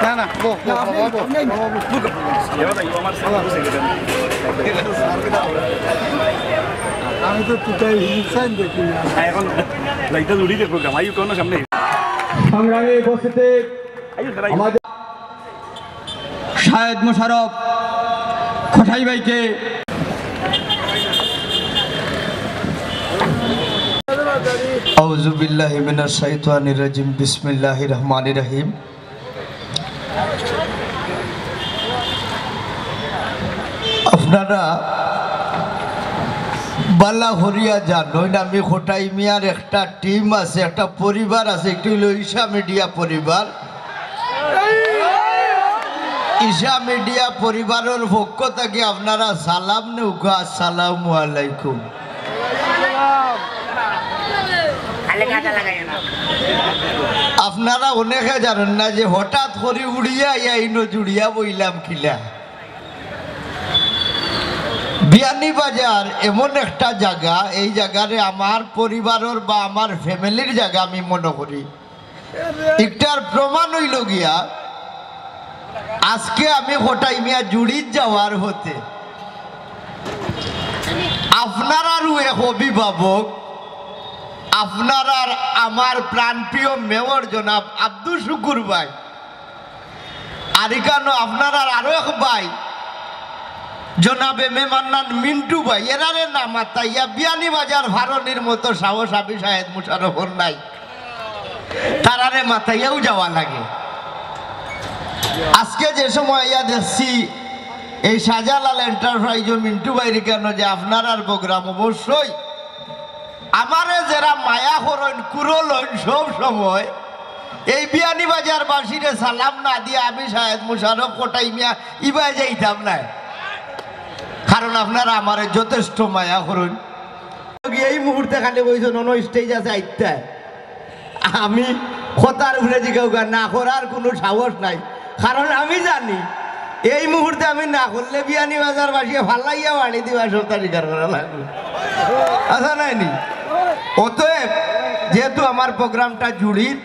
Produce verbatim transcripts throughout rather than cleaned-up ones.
না, না, বহ, বহ, বহ, বহ, বহ। আমি তো তুই হিংসান দেখি না। এখন লাইটটা জুড়ি দে প্রোগ্রাম। আইও, কোনো সামনে। সংগ্রামী উপস্থিতি, আইও, স্যার, আইও। আমাদের শাহেদ মোশাররফ খোটাই ভাইকে। আউযু বিল্লাহি মিনাশ শাইতানির রাজিম। বিসমিল্লাহির রহমানির রহিম। আপনারা বালা করিয়া জানইন, আমি খোটাই মিয়ার একটা টিম আছে, একটা পরিবার আছে, একটা অইলো ঈশা মিডিয়া পরিবার। ঈশা মিডিয়া পরিবারর পক্ষ থাকি আপনারা সালাম নেউক্কা, আসসালামু আলাইকুম। আপনারা অনেকে জানইন না যে হঠাৎ করি উড়িয়া আইয়া ইনো জুড়িয়া বইলাম কিলা। বিয়ানীবাজার এমন একটা জাগা, এই জাগারে আমার পরিবারর বা আমার ফ্যামিলির জাগা আমি মনো করি। ইটার প্রমাণ অইলো গিয়া, আজকে আমি খোটাই মিয়া জুড়িত যাওয়ার পথে আপনারারও এক অভিভাবক, আপনারার আমার প্রাণপ্রিয় মেয়র জনাব আব্দুল শুকুর ভাই, আর ইকানো আপনারার আরো এক ভাই জনাব এম এ মান্নান মিন্টু ভাই, এরারে না মাতাইয়া বিয়ানীবাজার ফারনির মতো সাহস আমি শাহেদ মোশাররফর নাই। তারারে মাতাইয়াও যাওয়া লাগে। আজকে যে সময় আইয়া দেখছি এই শাহজালাল এন্টারপ্রাইজও মিন্টু ভাইর ইকানো যে আপনারার প্রোগ্রাম, অবশ্যই আমারে যেরা মায়া করইন, কুরলইন সব সময়, এই বিয়ানীবাজারবাসীরে সালাম না দিয়া আমি শাহেদ মোশাররফ খোটাই মিয়া ইবায় যাইতাম নায়, কারণ আপনারা আমারে যথেষ্ট মায়া করইন। এই মুহূর্তে খালি কইছইন অনো স্টেজ আছে আইতা। আমি কথার উপরে জিকাউকা না করার কুনু সাহস নাই, কারণ আমি জানি এই মুহূর্তে আমি না করলে বিয়ানীবাজারবাসীয়ে ফালাইয়া বাড়ি দিবা, সবতা স্বীকার করা লাগবো। আচ্ছা, নাইনি? অতএব যেহেতু আমার প্রোগ্রামটা জুড়িত,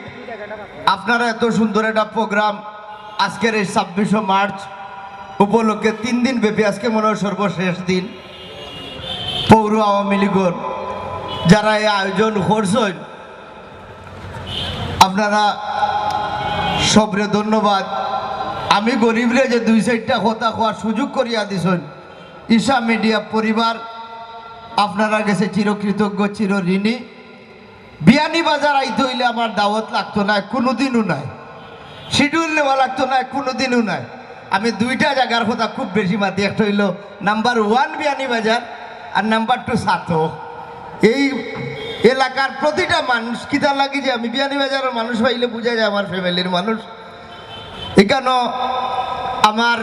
আপনারা এত সুন্দর একটা প্রোগ্রাম আজকের এই ছাব্বিশে মার্চ উপলক্ষে তিন দিন ব্যাপী, আজকে মনে হয় সর্বশেষ দিন, পৌর আওয়ামী লীগর যারা এই আয়োজন করছইন, আপনারা সবরে ধন্যবাদ। আমি গরিবরে যে দুই চাইরটা কথা কওয়ার সুযোগ করিয়া দিছইন, ঈশা মিডিয়া পরিবার আপনারার গেছে চিরকৃতজ্ঞ, চিরঋণী। বিয়ানীবাজার আইতে অইলে আমার দাওয়াত লাগতো নায়, কুনুদিনও নায়। শিডিউল নেওয়া লাগতো নায়, কুনুদিনও নায়। আমি দুইটা জাগার কথা খুব বেশি মাতি, একটা অইলো নাম্বার ওয়ান বিয়ানীবাজার আর নাম্বার টু ছাতক। এই এলাকার প্রতিটা মানুষ, কিতার লাগি যে আমি বিয়ানীবাজারর মানুষ পাইলে বুঝা যায় আমার ফ্যামিলির মানুষ। ইকানো আমার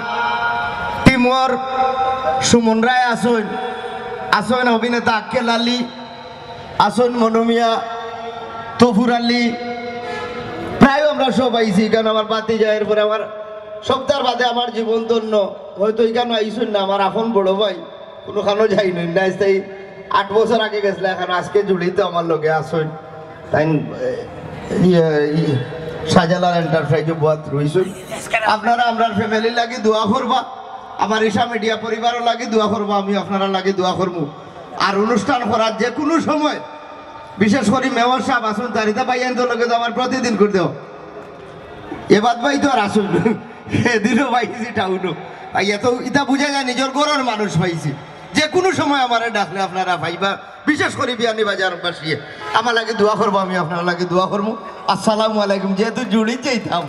টিমর সুমন রায় আছইন, আছইন অভিনেতা আক্কেল আলী, আছইন মনু মিয়া, তফুর আলী, প্রায় আমরা সব আইছি। ইকানো আমার ভাতিজা, এরপরে আমার সবতার বাদে আমার জীবন ধন্য, হয়তো ইকানো আইছইন না, আমার আপন বড় ভাই, কুনুখানো যাইনইন না, আইজ তাই আট বছর আগে গেছলা, এখন আজকে জুড়িত আমার লগে আছইন। তাইন, এ, ইয়ে, ইয়ে, শাহজালাল এন্টারপ্রাইজও বওয়াত রইছইন। আপনারা আমরার ফ্যামিলির লাগি দোয়া করবা, আমার ঈশা মিডিয়া পরিবারর লাগি দোয়া করবা, আমি আপনারার লাগি দোয়া করমু। আর অনুষ্ঠান করার যে কুনু সময়, বিশেষ করি মেয়র সাব আছইন, তারিতা ভাইয়াইন্তর লগে তো আমার প্রতিদিন করে দেও। এবার ভাই তো আর আছইন, এদিনও পাইছি টাউনো। ভাই, এত ইতা বুঝা যায়, নিজর ঘরর মানুষ পাইছি। যে কুনু সময় আমারে ডাকলে আপনারা পাইবা, বিশেষ করি বিয়ানীবাজারবাসীয়ে আমার লাগি দোয়া করবা, আমি আপনারার লাগি দোয়া করমু। আসসালামু আলাইকুম। যেহেতু জুড়িত যাইতাম,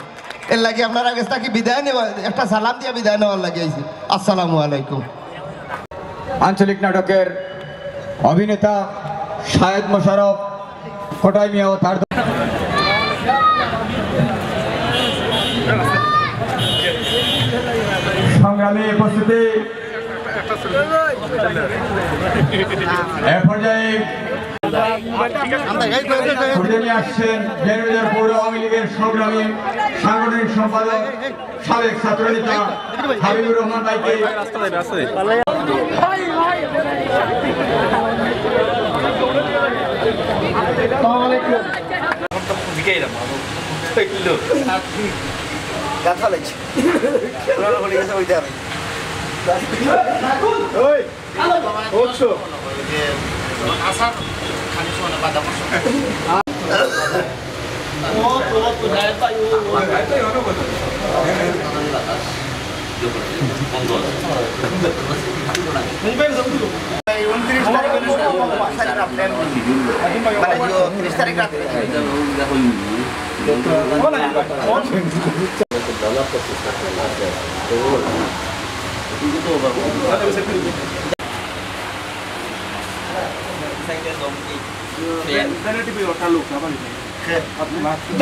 এর লাগি আপনারার গেছ থাকি বিদায় নেওয়া, একটা সালাম দিয়া বিদায় নেওয়ার লাগি আইছি। আসসালামু আলাইকুম। আঞ্চলিক নাটকের অভিনেতা শাহেদ মোশাররফ খোটাই মিয়া ও তার দল। সংগ্রামী উপস্থিতি, এ পর্যায়ে পর্যায়ে আসছেন বিয়ানীবাজার পৌর আওয়ামী লীগের সংগ্রামী সাংগঠনিক সম্পাদক, সাবেক ছাত্রনেতা হাবিবুর রহমান ভাইকে। গাছ ফালাইছি। ওরা বলে গেছে ওই দেওয়া। ওই, অবশ্য। আসার খালি সময় বাদাম। এই ঊনত্রিশ তারিখ, মানে, ত্রিশ তারিখ রাত্রে।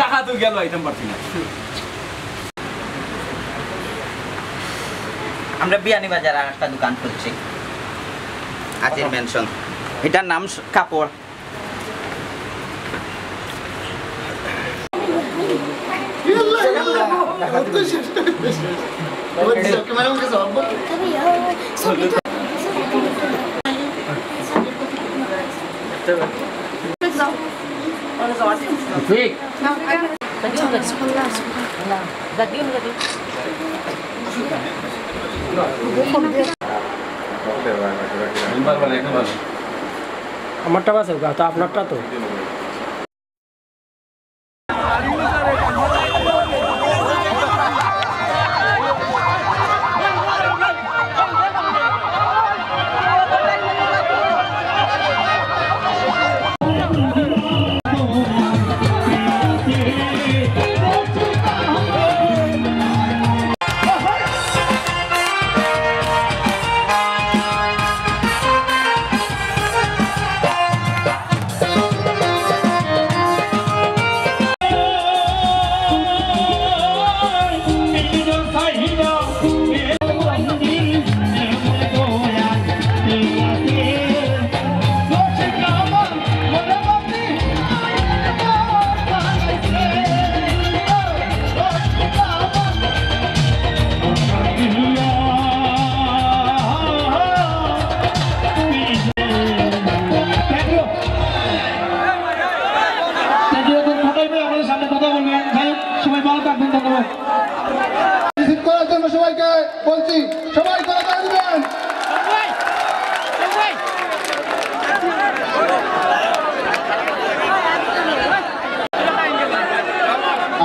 দেখা তো গেল, আইতাম পারছি না। আমরা বিয়ানীবাজার আর একটা দোকান খুলছি, আজির মেনশন। এটার নাম স-, কাপড়। আমারটা বাসে, তো আপনারটা তো। Thank you. এখন খোকাই ভাই আমাদের সামনে কথা বলবেন। যাই হোক, সবাই ভালো থাকবেন, ধন্যবাদ। Receive করার জন্য সবাইকে বলছি, সবাই তাড়াতাড়ি দিবেন।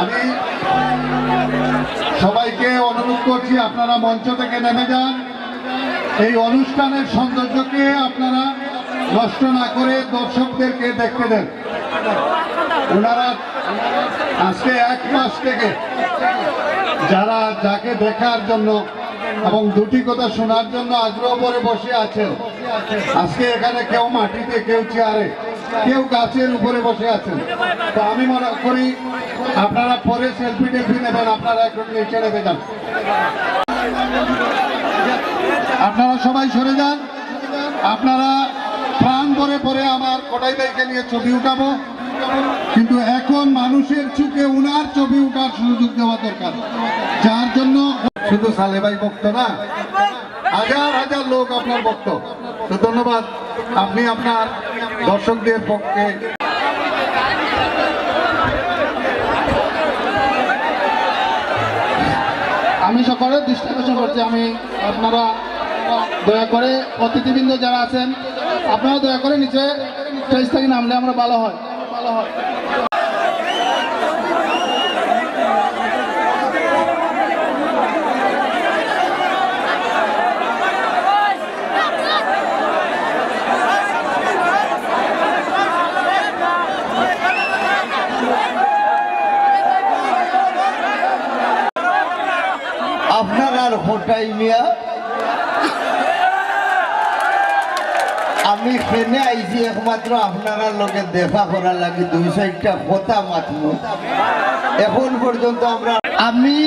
আমি সবাইকে অনুরোধ করছি, আপনারা মঞ্চ থেকে নেমে যান। এই অনুষ্ঠানের সৌন্দর্যকে আপনারা নষ্ট না করে দর্শকদেরকে দেখতে দেন। ওনারা আজকে এক মাস থেকে যারা, যাকে দেখার জন্য এবং দুটি কথা শোনার জন্য আগ্রহ ভরে বসে আছেন, আজকে এখানে কেউ মাটিতে, কেউ চেয়ারে, কেউ গাছের উপরে বসে আছেন। তো আমি মনে করি আপনারা পরে সেলফি টেলফি নেবেন, আপনারা এখন নিচে নেমে যান। আপনারা সবাই সরে যান। আপনারা প্রাণ ভরে ভরে আমার কোটাই ভাইকে নিয়ে ছবি উঠাবো, কিন্তু এখন মানুষের চোখে উনার ছবি উঠার সুযোগ দেওয়া দরকার। যার জন্য শুধু সালে ভাই ভক্ত না, হাজার হাজার লোক আপনার ভক্ত। তো ধন্যবাদ, আপনি আপনার দর্শকদের পক্ষে। আমি সকলের দৃষ্টি আকর্ষণ করছি, আমি, আপনারা দয়া করে, অতিথিবৃন্দ যারা আছেন, আপনারা দয়া করে নিচে স্টেজ থেকে নামলে আমরা ভালো হয়। আপনারার কোটাই মিয়া, আমি কেনে আইছি একমাত্র আপনারার লগে দেখা করার লাগি, দুই চাইরটা কথা মাতমু। এখন পর্যন্ত আমরা, আমি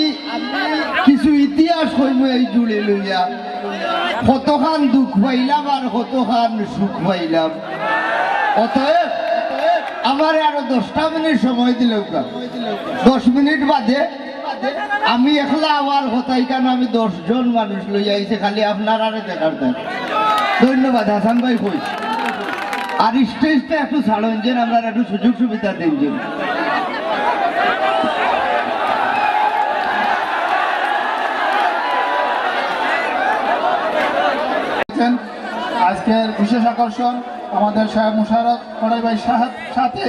কিছু ইতিহাস কইমু এই জুড়ি লইয়া, কতখান দুঃখ পাইলাম আর কতখান সুখ পাইলাম। অতএব আমারে আরো দশটা মিনিট সময় দিলাউক্কা, দশ মিনিট বাদে আমি একলা আওয়ার কথা, ইখান আমি দশ জন মানুষ লইয়া আইছি, খালি আপনারারে দেখার দায়। ধন্যবাদ। হাসান ভাই কই? আর স্টেজটা একটু ছাড়ইন যেন, আমরারে একটু সুযোগ সুবিধা দেইন যেন। বিশেষ আকর্ষণ আমাদের সাহেব মুশাররফ কড়াই ভাই, সাথে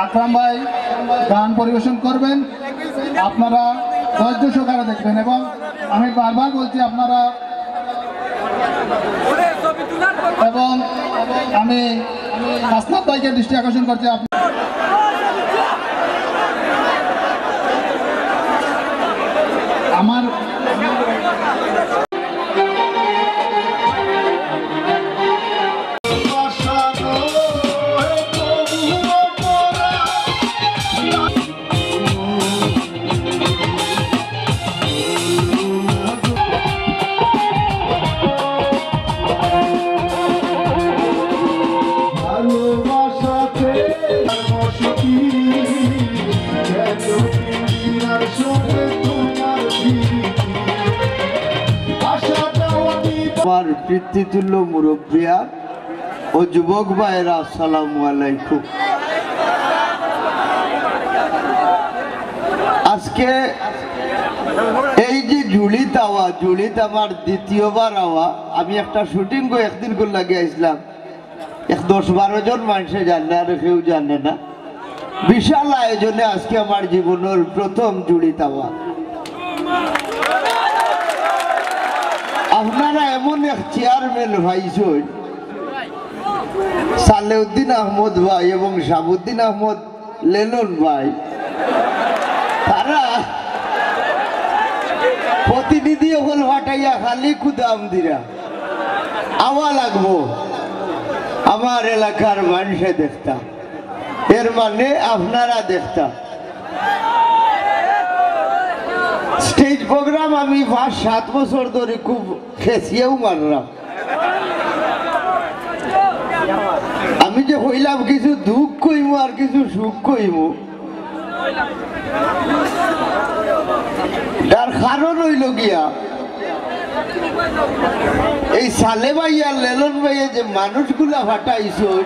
আকরাম ভাই গান পরিবেশন করবেন। আপনারা ধৈর্য সহকারে দেখবেন এবং আমি বারবার বলছি আপনারা, এবং আমি হাসনাত ভাইকে দৃষ্টি আকর্ষণ করছি। আমার আমার পিতৃতুল্য মুরব্বিয়ান ও যুবক ভাইয়েরা, আসসালামু আলাইকুম। আজকে এই যে জুড়িত আওয়া, জুড়িত আমার দ্বিতীয়বার আওয়া, আমি একটা শুটিং একদিন করে লাগিয়ে আসলাম, এক দশ বারো জন মানুষে জানে, আর কেউ জানে না। বিশাল আয়োজনে আজকে আমার জীবনের প্রথম জুড়িত আওয়া। আপনারা এমন এক চেয়ারম্যান পাইছইন, সালেউদ্দিন আহমদ ভাই এবং শাহাবুদ্দিন আহমদ লেলন ভাই, তারা প্রতিনিধি অকল পাঠাইয়া খালি কুদাম দিরা, আওয়া লাগবো, আমার এলাকার মানুষে দেখতা, এর মানে আপনারা দেখতা। স্টেজ প্রোগ্রাম আমি পাঁচ সাত বছর ধরে খুব খেসিয়াও মারলাম। আমি যে কইলাম কিছু দুঃখ কইমু আর কিছু সুখ কইমু, তার কারণ অইলো গিয়া এই সালে ভাই আর লেলন ভাইয়ে যে মানুষগুলা পাঠাইছইন,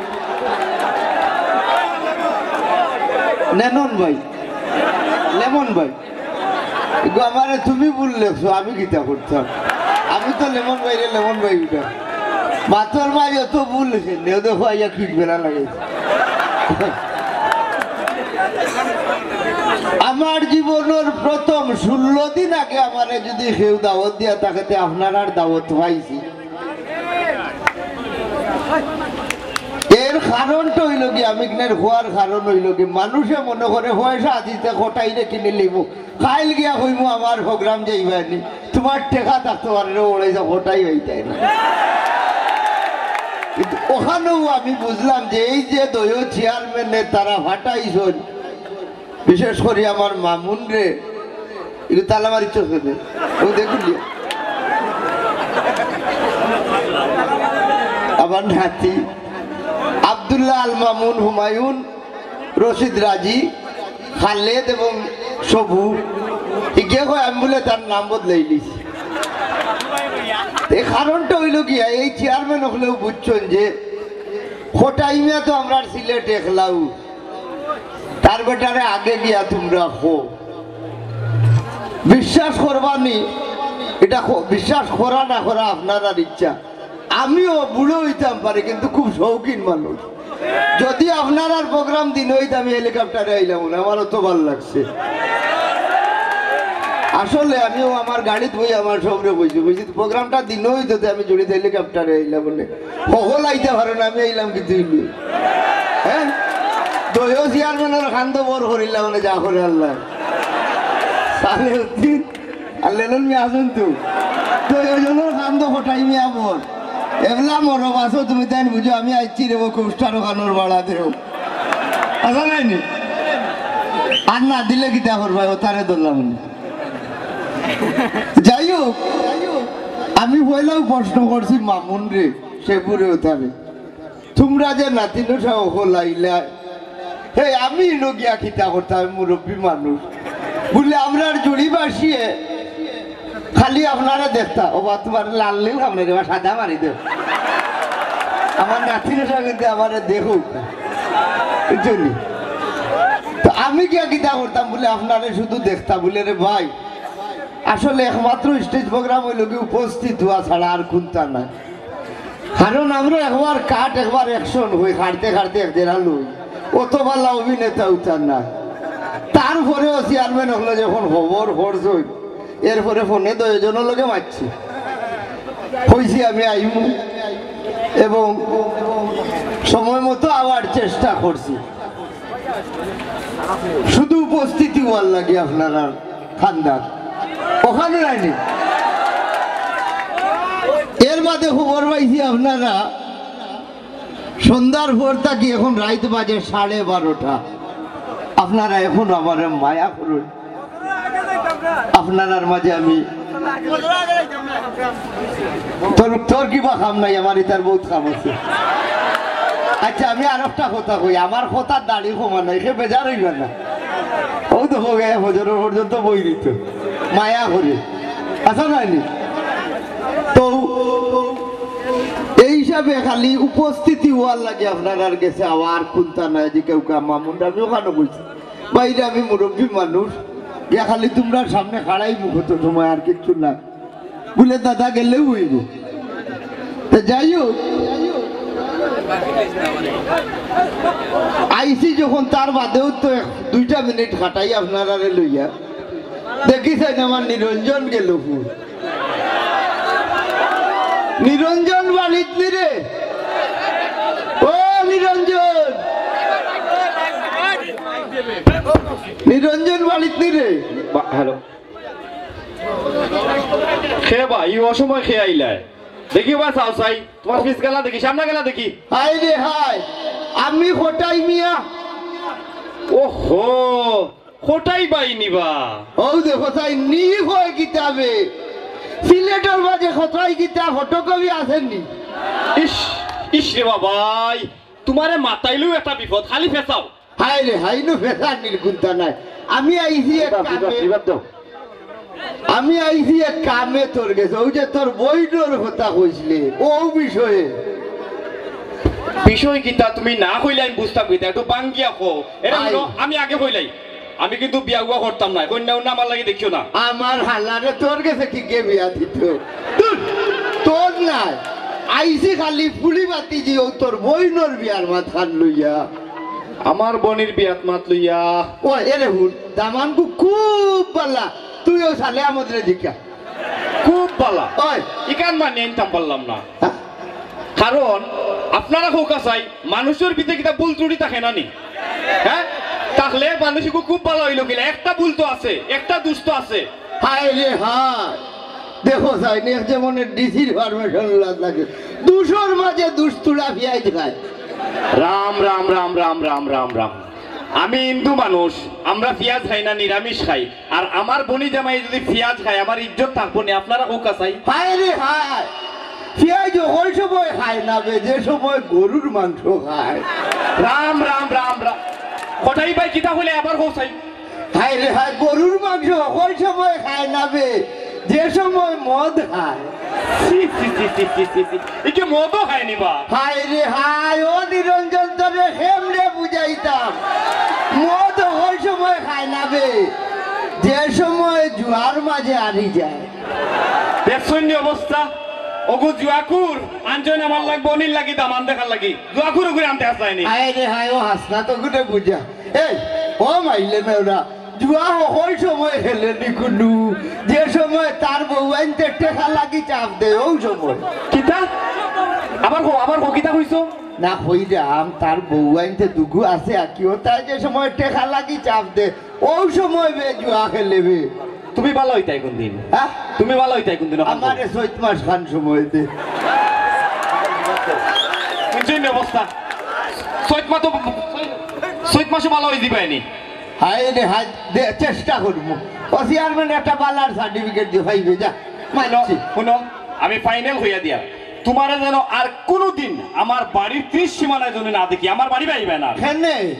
লেনন ভাই, লেমন ভাই, এগো আমারে তুমি ভুল লেখছো, আমি কিতা করতাম? আমি তো লেমন ভাইরে লেমন ভাই উঠা। মাতর ভাই অত ভুল লেখে, নেও দেখো আইয়া কিট বেড়া লাগে। আমার জীবনের প্রথম ষোলো দিন আগে আমারে যদি কেউ দাওয়াত দিয়া থাকে, তে আপনারার দাওয়াত পাইছি। এর কারণটা অইলো কি, আমি কিনার হওয়ার কারণ অইলো কি, মানুষে মনে করে পয়সা দিতে কটাইরে কিনে লিমু, কাইল গিয়া কইমু আমার প্রোগ্রাম যাইবানি, তোমার টেকা থাকতে পারে রে, ওরাই যা কটাই হইতাই না। কিন্তু ওখানেও আমি বুঝলাম যে এই যে দয় চেয়ারম্যানে তারা ফাটাইছইন, বিশেষ করি আমার মামুন রে, একটু তালা মারিচ্ছ কেনে? ও দেখুন গিয়া। আমার নাতি আব্দুল্লাহ আল মামুন, হুমায়ুন, রশিদ রাজি, খালেদ এবং সবু, ইগে কয় আমি বুলে তার নাম বদলাইলিছি। এই কারণটা অইলো গিয়া, এই চেয়ারম্যান অকলেও বুঝছইন যে কটাই মিয়া তো আমরার সিলেট একলাউ, তার বেটারে আগে গিয়া তুমরা কও। বিশ্বাস করবানি, ইটা ক-, বিশ্বাস করা না করা আপনারার ইচ্ছা। আমিও বুড়ো অইতাম পারি, কিন্তু খুব শৌখিন মানুষ। যদি আপনারার প্রোগ্রাম দিন অইতো, আমি হেলিকপ্টারে আইলাম অনে, আমার অত ভালা লাগছে। আসলে আমিও আমার গাড়িত বই আমার সবরে কইছি, কইছি, "প্রোগ্রামটা দিন অইতো, তে আমি জুড়িত হেলিকপ্টারে আইলাম অনে।" হকল আইতা পারে না, আমি আইলাম কিতা অইলো? হ্যাঁ? দয় চেয়ারম্যানর কান্দ বড় করিলাম অনে, যা করে আল্লাহ। সালেউদ্দিন আর লেলন মিয়া আছইন তো। দয় জনর কান্দ কটাই মিয়া বড়। এবলা মরো বাসো তুমি তাইন বুঝো, আমি আইছি রে, ও খুব স্টার ওখানোর বাড়া দেও। আছা নাইনি? আর না দিলে কিতা করবায়, ও তারে ধরলাম অনে। যাই হোক, আমি পয়লাউ প্রশ্ন করছি মামুন রে, সবুরে ও তারে। তুমরা যে নাতিন অকল আইলায়, হে, আমি ইনো গিয়া কিতা করতাম, আমি মুরব্বি মানুষ। বুলে, আমরার জুড়ি বাসিয়ে খালি আপনারে দেখতা, ও বা তুমার লাল নীল খামনে রে, বা সাদা মারি দেও। আমার নাতিন অকলে কিন্তু আমারে দেখউক, বুঝছইন নি? তো আমি গিয়া কিতা করতাম, বুলে, আপনারে শুধু দেখতা, বুলে, রে ভাই, আসলে একমাত্র স্টেজ প্রোগ্রাম অইলো কি উপস্থিত অওয়া ছাড়া আর কুন্তা নাই। কারণ আমরা একবার কাট, একবার অ্যাকশন হই, কাটতে কাটতে এক দেড়া লই। অত ভালা অভিনেতা উতার না। তারপরেও চেয়ারম্যান অকলে যখন খবর করছইন, এরপরে ফোনে দুইজনর লগে মাতছি। কইছি আমি আইমু এবং সময় মতো আওয়ার চেষ্টা করছি। শুধু উপস্থিতি অওয়ার লাগি আপনারার খান্দান অখানো নায়নি। এর বাদে খবর পাইছি আপনারা সন্ধ্যার পর থাকি এখন রাইত বাজে সাড়ে বারোটা। আপনারা এখন আমারে মায়া করইন। আপনারার মাঝে আমি তোর, তোর কিবা কাম নাই, আমার ইতার বউত কাম আছে। আচ্ছা, আমি আর একটা কথা কই, আমার কথার দাড়ি কমা নাই, কেউ বেজার অইবা না। অউ দেখো গে, ফজর পর্যন্ত বই দিত, মায়া করে, আছা নায়নি? তো এই হিসাবে খালি উপস্থিতি অওয়ার লাগি আপনারার গেছে আওয়ার কুন্তা নাই যে কেউ কাম মামুন, আমি অখানো কইছি। বাইরে আমি মুরব্বী মানুষ, গিয়া খালি তুমরার সামনে খাড়াই মুখত সময়, আর কিচ্ছু না। বুলে, "দাদা গেলেও অইবো।" তে যাই হোক, আইছি যখন, তার বাদেও তো এক দুইটা মিনিট খাটাই আপনারারে লইয়া। দেখি চাইন আমার নিরঞ্জন গেল কই। নিরঞ্জন বাড়িত নি রে? ও নিরঞ্জন, নিরঞ্জন বাড়িত নি রে? বা-, হ্যালো। খে বা, ই অসময় খে আইলায়? দেখি বা, চাও চাই, তুমার পিছ গেলা দেখি, সামনে গেলা দেখি। হায় রে হায়, আমি কটাই মিয়া। ওহো, কটাই বাই নি বা? অউ দেখো চাই নি কয় কিতাবে। সিলেটর মাঝে কটাই কিতা ফটোকপি আছে নি? ইস, ইস রে বাবাই, তুমারে মাতাইলেও একটা বিপদ, খালি ফেসাও। হায় রে হায়, নু ফেসানির কুন্তা নাই। আমি আইছি এক কামে, আমি আইছি এক কামে তোর গেছে। অউ যে তোর বইনর কথা কইছলে, অউ বিষয়ে। বিষয় কিতা তুমি না কইলে আমি বুঝতাম কিতা? একটু বাঙ্গিয়া কও। এরে হুনো, আমি আগে কইলাই, আমি কিন্তু বিয়া উয়া করতাম নায়, কইন্যা উইন্যা আমার লাগি দেখিও না। আমার হালারে তোর গেছে কিগে বিয়া দিত? ধুর, তোর নায়। আইছি খালি ফুলি বাতি দিও তোর বইনর বিয়ার মাতখান লইয়া। আমার বইনর বিয়াত মাত লইয়া। ও, এরে হুন, দামানগু খুব ভালা। তুইও সালে আমদরে জিকা। খুব ভালা। ওই। ইখান মানি আনতাম পারলাম না। হ্যাঁ? কারণ আপনারা কউক্কা চাই, মানুষর ভিতরে কিতা ভুল ত্রুটি থাকে না নি? হ্যাঁ? থাকলে মানুষ ইগু খুব ভালা অইলো কিলা? একটা ভুল তো আছে, একটা দুষ তো আছে। হায় রে হায়, দেখো চাই নি, এক যেমন ডিসির পারমিশন লাগে, দুষর মাঝে দুষ তুলা পিয়াইজ খায়। রাম রাম রাম রাম রাম রাম রাম। আমি হিন্দু মানুষ, আমরা পিয়াজ খাই না, নিরামিষ খাই। আর আমার বইনি জামাই যদি পিয়াজ খায়, আমার ইজ্জত থাকবো নি? আপনারা কউক্কা চাই। হায় রে হায়, পিয়াজ হকল সময় খায় না বে, যে সময় গরুর মাংস খায়। রাম রাম রাম রাম। কটাই বাই কিতা কইলে আবার কও চাই। হায় রে হায়, গরুর মাংস হকল সময় খায় না বে, যে সময় মদ খায়। ছি, ছি, ছি। ই কি মদও খায় নি বা? হায় রে হায়, ও নিরঞ্জন, তোরে কেমনে বুঝাইতাম? মদ হকল সময় খায় না বে, যে সময় জুয়ার মাঝে হারি যায়। দেখছইন নি অবস্থা? অগু জুয়াকুর আনছইন আমার লাগি, বইনর লাগি, দামান দেখার লাগি। জুয়াকুর অগুরে আনতে হাসলায় নি। হায় রে হায়, ও হাসনা তো গুটে বুঝা। এই, ও মাইলে মেওরা, জুয়া হকল সময় খেলে নি কুনু, যে সময় তার বউয়াইন্তে টেকা লাগি চাপ দেয়, অউ সময়। কিতা? আবার কও, আবার কও, কিতা কইছো? না কইরাম, তার বউয়াইন্তে দুগু আছে, আর কিও তাই যে সময় টেকা লাগি চাপ দেয়, অউ সময় বে জুয়া খেলে বে। তুমি ভালা অইতায় কুনদিন? হ্যাঁ? তুমি ভালা অইতায় কুনদিন? আমারে চৈত মাস খান সময় দে। হুনছইন নি অবস্থা? চৈত মাস তো, চৈত মাসও ভালা অই যিবায় নি। হায় রে হায়, দে, চেষ্টা করমু। ও চেয়ারম্যান, একটা বালার সার্টিফিকেট দিও, পাইবে যা। হুনো, মানছি। হুনো, আমি ফাইনাল কইয়া দিয়ার, তুমারে যেন আর কুনুদিন আমার বাড়ির ত্রিশ সীমানায় যেন না দেখি, আমার বাড়ি পাইবে না। কেনে?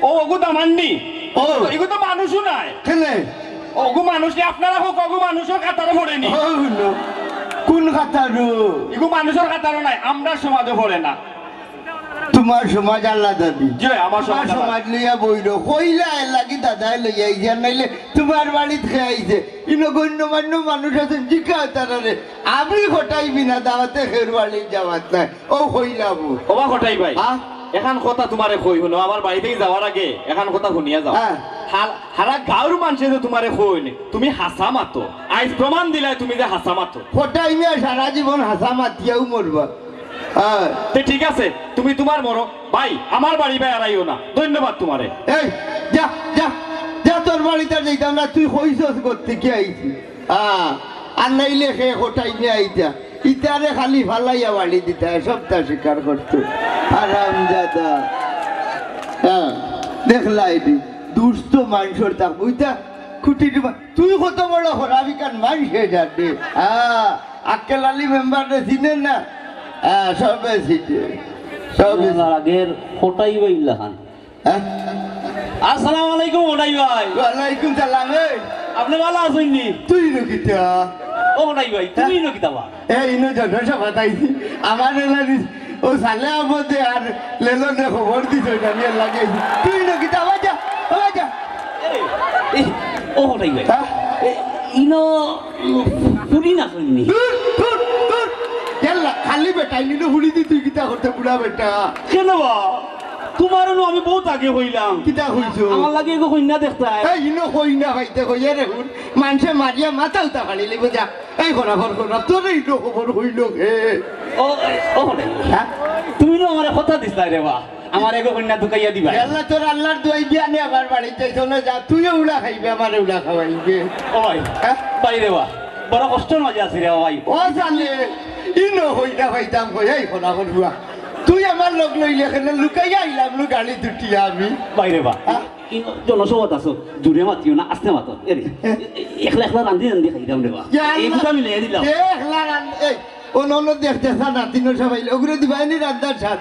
ও, অগু দামান নি। ও। ইগু তো মানুষও নায়। কেনে? অগু মানুষ নি, আপনারা কউক্কা, অগু মানুষর কাতারো পড়ে নি। ও, হুনো। কুন কাতারো? ইগু মানুষর কাতারো নায়, আমরার সমাজো পড়ে না। তুমার সমাজ আলাদা দি। জি, আমার সমাজ আলাদা। সমাজ লইয়া বইরো। কইলা এর লাগি দাদায় লইয়া আইছে, আর নাইলে তুমার বাড়িত কে আইছে? ইনো গণ্যমান্য মানুষ আছইন, জিকাও তারারে। আমি কটাই বিনা দাওয়াতে কেউর বাড়িত যাওয়াত নায়। ও কইলা বু। ওবা কটাই ভাই, হ্যাঁ? এখান কথা তুমারে কই হুনো, আমার বাড়িত যাওয়ার আগে এখান কথা হুনিয়া যাও। হ্যাঁ। হাল-, হারা গাঁওর মানষে যে তুমারে কইন, তুমি হাছা মাতো। আইজ প্রমাণ দিলায় তুমি যে হাছা মাতো। কটাই মিয়া সারা জীবন হাছা মাতিয়াউ মরবা। হ্যাঁ। তে ঠিক আছে, তুমি তুমার মরো। ভাই, আমার বাড়ি ভাই আর আইও না। ধন্যবাদ তুমারে। এই, যা, যা, যা, তোর বাড়িত আর যাইতাম না, তুই কইছস গত থাকি আইছি। হ্যাঁ, আর নাইলে কে কটাই নিয়া আইতা। ইতারে খালি ফালাইয়া বাড়ি দিতা, সবটা স্বীকার করতো। হারামজাদা। হ্যাঁ, দেখলা এটি, দুষ্ট মানষর তা, বুঝতা? খুঁটি ডুবা। তুই কত বড় হরামি কান মানষে জানে। হ্যাঁ, আক্কেল আলী মেম্বাররে চিনে না? হ্যাঁ, সবে চিনে। সবে চিনে। আগের কটাই ভাই লাখান। হ্যাঁ? আসসালামু আলাইকুম কটাই ভাই। ওয়ালাইকুম সালাম। এই, আপনে ভালা আছইন নি? তুই ইনো কিতা? ও কটাই ভাই, তুমি ইনো কিতা বা? এ, ইনো জনসভাত আইছি। আমার এলানি ও সালে আহমদে আর লেলনে খবর দিছে, ওইটা নিয়ে লাগে। তুই ইনো কিতা? ওই যা, ওই যা। এ, এ, ও কটাই ভাই। হ্যাঁ? এ, ইনো ফুড়ি না শুননি? দূর, দূর, দূর। ইয়াল্লা, খালি বেটা, ইনো ফুড়ি দি তুই কিতা করতে বুড়া বেটা? কেনে বা? তুমারে নু আমি বউত আগে কইলাম। কিতা কইছো? আমার লাগি এগু কইন্যা দেখতায়। এই, ইনো কইন্যা পাইতে কইয়া রে হুন। মানষে মারিয়া মাথা উতা ফাড়ি লইব যা। এই করা, কর, কর, তোরে ইনো খবর কইলো কে? ও, ও, হ্যাঁ? তুমি নু আমারে কথা দিছলায় রে বা। আমার এগু কইন্যা তুকাইয়া দিবা। আল্লাহ, তোর আল্লাহর দোয়াই বিয়ানে আমার বাড়িত যাইতো না, যা। তুইও উড়া খাইবে, আমারে উড়া খাওয়াইবে। ও ভাই, হ্যাঁ? ভাই রে বা, বড় কষ্টর মাঝে আছি রে বা ভাই। ও জানে, ইনো কইন্যা পাইতাম কই, এই করা, কর, বুয়া। তুই আমার লগ লইলে কেনে লুকাইয়া আইলাম নু গাড়ি দুটিয়া আমি। ভাই রে বা, হ্যাঁ? ই জনসভাত আছো, জুরে মাতিও না, আস্তে মাতো। এরে, এ-, এ-, একলা একলা রান্ধি রান্ধি খাইতাম রে বা। ইয়া আল্লাহ। এগুতা আমি লইয়া দিলাম। এ একলা রান্ধ-, এই, অন্য অন্য দেখ দেখা না, তিনও সবাই, ওগুলো দিবায়নি রান্দার স্বাদ।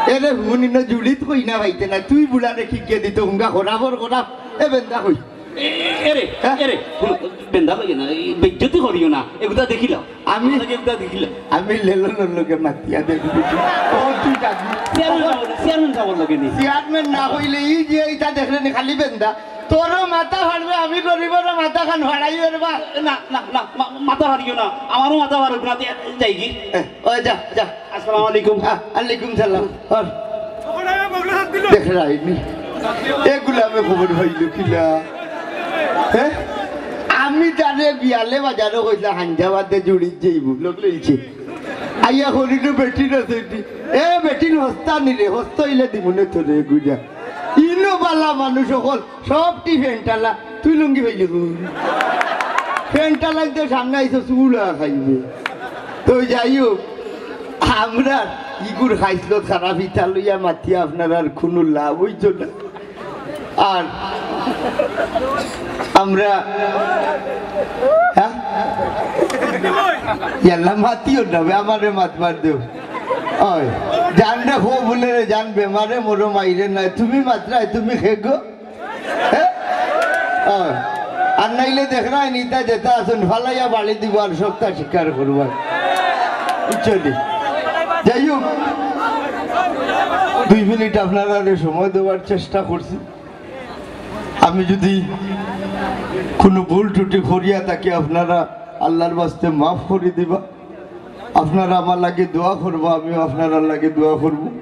এরে হুন, ইনো জুড়িত কইন্যা পাইতে না, তুই বুড়ারে কিগে দিত, হুঙ্গা খরাবর খরাব, এ বেন্দা কই। এ-, এরে, হ্যাঁ? এরে, হুনো, বেন্দা কইও না, এই বেইজ্জতি করিও না, এগুতা দেখিলাও। আমি, আমারে এগুতা দেখিলাও। আমি লেলনর লগে মাতিয়া দেখি। ও, তুই যাবি। চেয়ারম্যান সাবর, চেয়ারম্যান সাবর লগে নি। চেয়ারম্যান না কইলে ই যে ইটা দেখলে নি খালি বেন্দা। তোরও মাথা ফাড়বে, আমি গরিবরও মাথা খান ফাড়াই বেরবা। না, না, না, মা-, মাথা ফাড়িও না, আমারও মাথা ফাড়ুক না, তে-, যাই কি? এ, ও যা, যা। আসসালামু আলাইকুম। আ-, আলাইকুম সালাম। আর দেখরায়নি? এগুলা আমি খবর পাইলো কিলা? হ্যাঁ? আমি তারে বিয়ালে বাজারো কইলা হাঞ্জাবাদে জুড়িত যাইব, লগ লইছে। আইয়া করিল বেটিন আছে এটি। এ বেটিন হস্তা নিলে, হস্তা হইলে দিমুনে তোরে গুজা। ইনো বালা মানুষ অকল, সবটি ফেন্টালা, তুই লুঙ্গি পাইলি কই? ফেন্টালা ইতে সামনে আইছো চুলা খাইবে। তো যাই হোক, আমরা ইগুর খাইছলত খারাপ ইতা লইয়া মাতিয়া আপনারার কুনু লাভ অইতো না। আর আমরা, হ্যাঁ? ইয়াল্লা মাতিও না বে, আমারে মাতবার দেও। ওই, জানরে খো বলে রে, জান বেমারে মরো মাইরে নাই। তুমি মাতরায়, তুমি খেগো? হ্যাঁ? ওই, আর নাইলে দেখরায়নি ইতা যেতা আছইন, ফালাইয়া বাড়ি দিব আর সবটা স্বীকার করবা। বুঝছো নি? যাই হোক, দুই মিনিট আপনারারে সময় দেওয়ার চেষ্টা করছি। আমি যদি কুনু ভুল ত্রুটি করিয়া থাকি, আপনারা আল্লাহর ওয়াস্তে মাফ করি দিবা। আপনারা আমার লাগি দোয়া করবা, আমিও আপনারার লাগি দোয়া করব।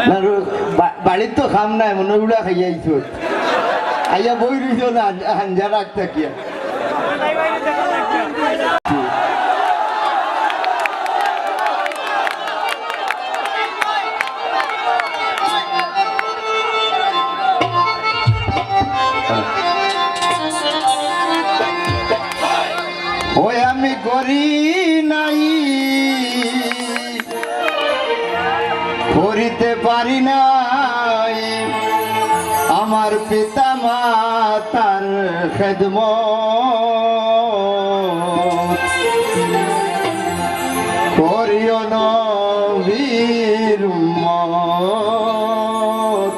না, রো-, বা-, বাড়িত তো কাম নাই, মনে হয় উড়া খাইয়া আইছো। আইয়া বই রইছো না, হান-, হাঞ্জা রাখ থাকিয়া। ওই আমি করি নাই, করিতে পারি নাই আমার পিতা মাতার খেদমত। করিও নবীর উম্মত,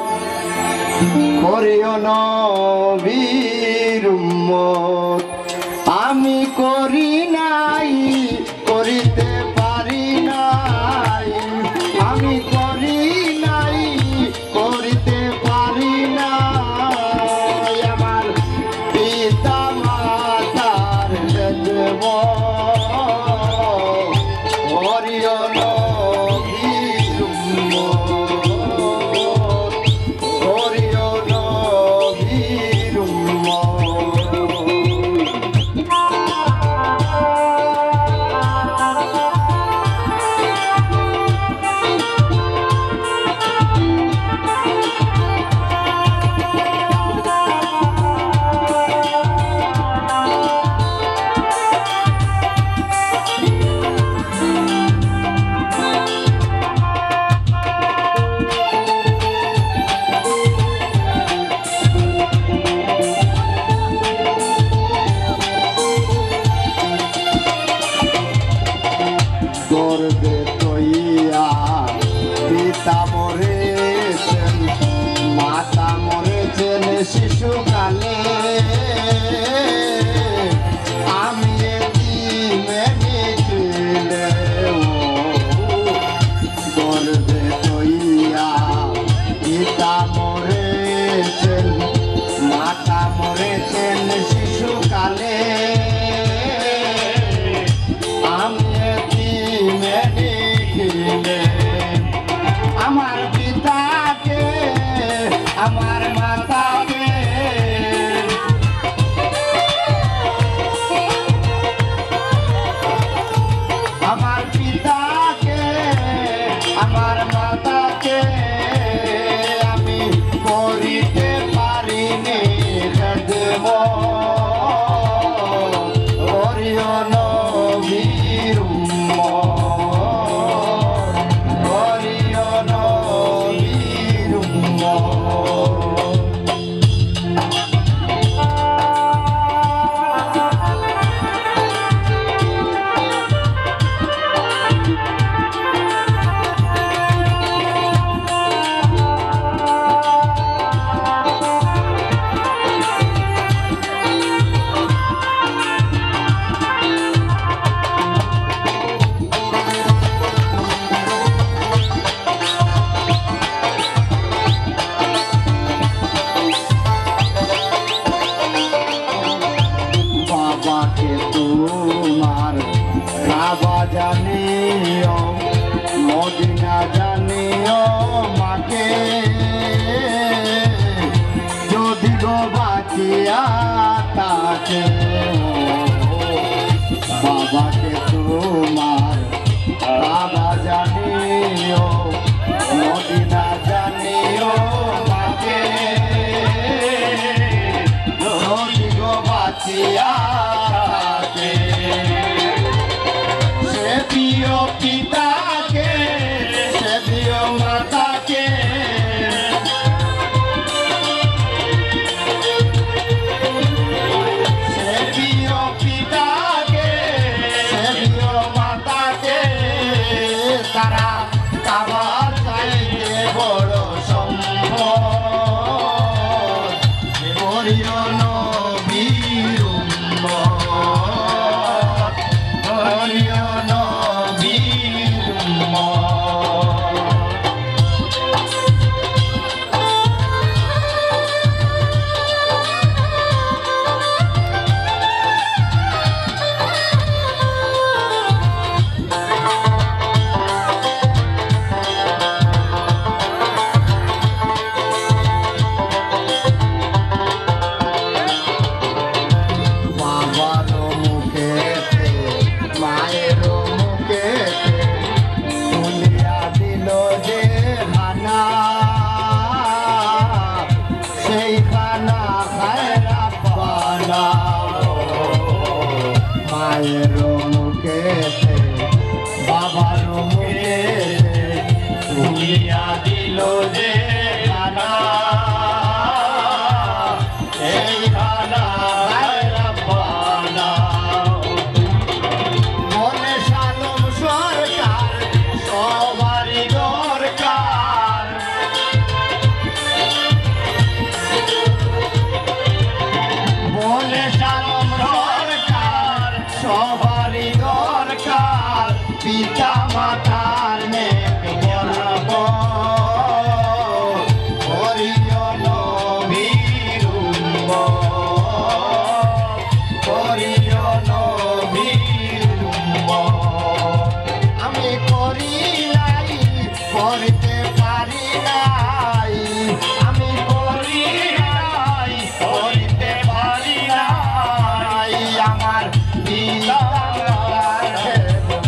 করিও নবীর উম্মত। আমি করি নাই, করিতে পারি নাই তাকে বাবাকে তোমার বাবা জানিও, মদিনা জানিও মাকে, যদি গো বাঁচিয়া থাকে। সে প্রিয় পিতাকে, সে প্রিয় মাতাকে, সে প্রিয় পিতাকে, সে প্রিয় মাতাকে, তারা কাবা চাইতে বড় সম্পদ। করিও নবীর উম্মত, করিও নবীর উম্মত। বাবার মুখেতে, মায়ের মুখেতে তুলিয়া দিল যে খানা, সেই খানা খায় রাব্বানা। মায়ের মুখেতে, বাবার মুখেতে তুলিয়া দিল যে খানা, সেই খানা খায় রাব্বানা। বলে শালম সরকার সবারই দরকার। বলে শালম সরকার সবারই দরকার। পিতা মাতার নেক বরকত। করিও নবীর উম্মত, করিও নবীর উম্মত। আমি করি নাই, করিতে পারি নাই, আমি করি নাই, করিতে পারি নাই, আমার পিতা মাতার খেদমত।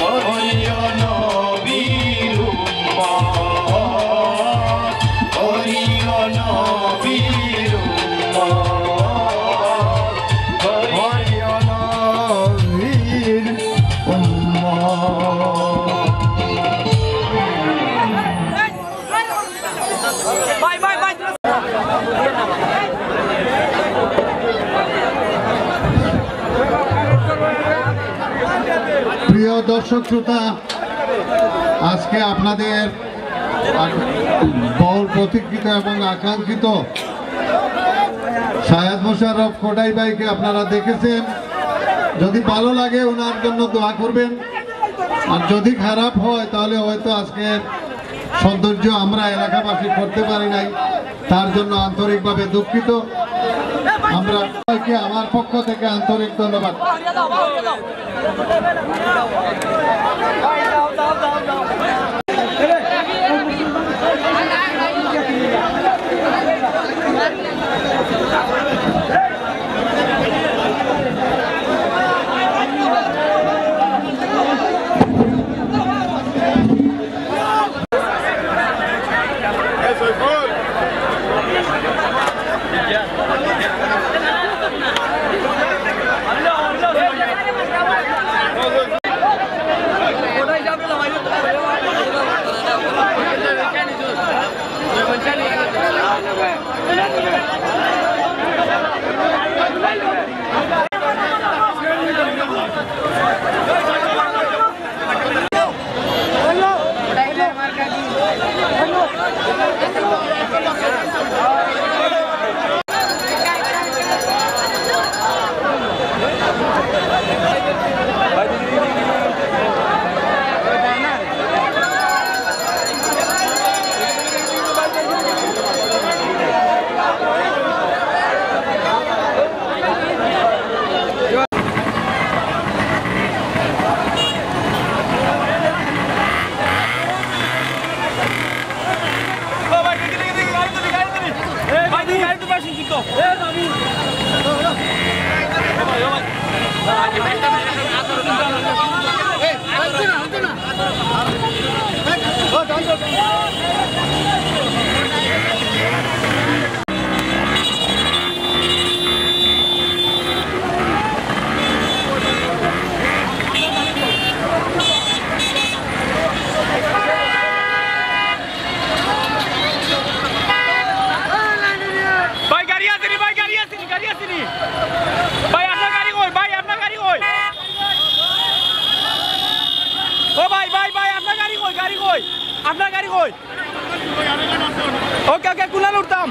করিও নবীর উম্মত, করিও নবীর উম্মত, করিও নবীর উম্মত। প্রিয় দর্শক শ্রোতা, আজকে আপনাদের আক-, বহুল প্রতীক্ষিত এবং আকাঙ্ক্ষিত সায়েদ মোশাররফ কোটাই ভাইকে আপনারা দেখেছেন। যদি ভালো লাগে, ওনার জন্য দোয়া করবেন, আর যদি খারাপ হয়, তাহলে হয়তো আজকে সৌন্দর্য আমরা এলাকাবাসী করতে পারি নাই, তার জন্য আন্তরিকভাবে দুঃখিত। আমরা সবাইকে আমার পক্ষ থেকে আন্তরিক ধন্যবাদ। ভাই, গাড়ি আছে নি? ভাই, গাড়ি আছে নি? গাড়ি আছে নি? ভাই, আপনার গাড়ি কই? ভাই, আপনার গাড়ি কই? ও ভাই, ভাই, ভাই, আপনার গাড়ি কই? গাড়ি কই? আপনার গাড়ি কই? ওকে, ওকে, কুনাল উঠতাম।